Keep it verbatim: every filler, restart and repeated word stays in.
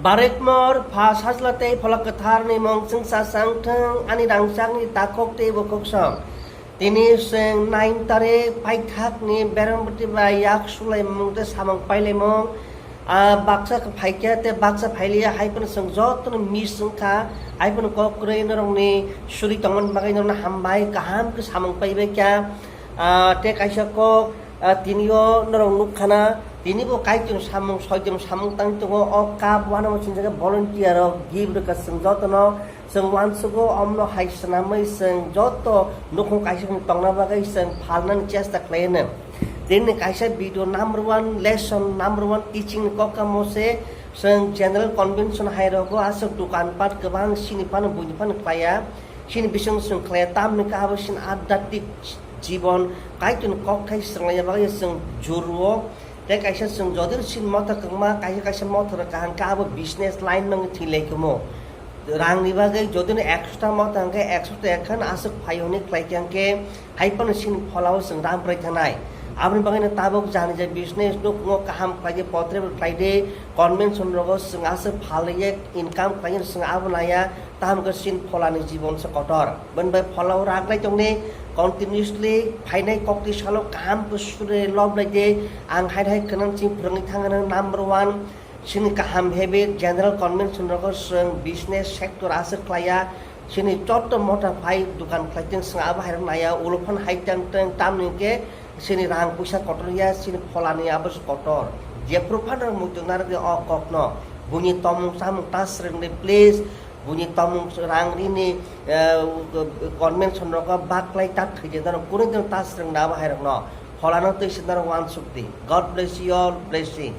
Barekmor pha sajla tei pholok kwtharni mung chwngsa chang thung, ani rangchakni takhuk tei bukhuk song. Tini chwng nine tarik paithakni berombuti bai yak sulaimung tei samung pailaimung. Ah, baksa khe phaikya tei baksa phailiya hai phano chwng jotono miss wngkha, hai phano kok kwrwi norokni suri tongmani bagwi norokno hambai kaham khe samung paibaikha. Ah, tei kaisa kok, ah, tinio norok nukkhana, tinibo Kaitorni samung, soitorni samung tang tongo, o cup uanamo swngjak volunteer rok gift rwkha chwng jotono, chwng uansugo omno hai swnamwi chwng joto nukhung kaisa tongna bagwi chwng phalnani chesta khlaino. Tini kaisa video number one lesson, number one teaching ni kok kamo se chwng general convention hai rogo aswk dukan pat kwbang sini phano buini phano khlaiya. Chini bising chwng khlaiya, tamni khe abo chini adhyatmik jibon, Kaitorni kokthai swrwnglaina bagwi chwng juru-o. Tei kaisa chwng jodi chini motha kwbangma kaisa kaisa motha rok kaham khe abo business line mangwi thwi lai khe mo. Rangni bagwi jodi no ekso ta motha hwnkhe ekso ta ekhan aswk phai hwnwi khlai khe hwnkhe hai phano chini pholao chwng ram prai thangnai. Aboni bagwino tabuk jani je business nukhungo kaham khlai de, potre khlai de, convention rogo chwng aswk phalwi ye income khlai chwng abo naiya. Tamo khe chini pholani jibon se kotor. Bini bai pholao raglai tongni, continuously phainai kokti salo kaham khe sure lob lai de. Ang hai hai khwnang chini phwrwngwi thangano number one. Chini kaham habit, general convention rogo chwng business sector aswk khlaiya. Chini chotto motha phai dukan khlai teng chwng abo hai rok naiya. Ulo phano hai teng teng tamni khe chini rang puisa kotor ya, chini pholani abo se kotor. Jephru phano muitung narwk de o kokno. Buini tomung chamung ta swrwng de please. Buini tomung rang rini, eh, convention rogo baklai ta thwide norok kunui din ta swrwng na abo hai rokno. Pholano twi se norok uansuk di. God bless you all. Blessing.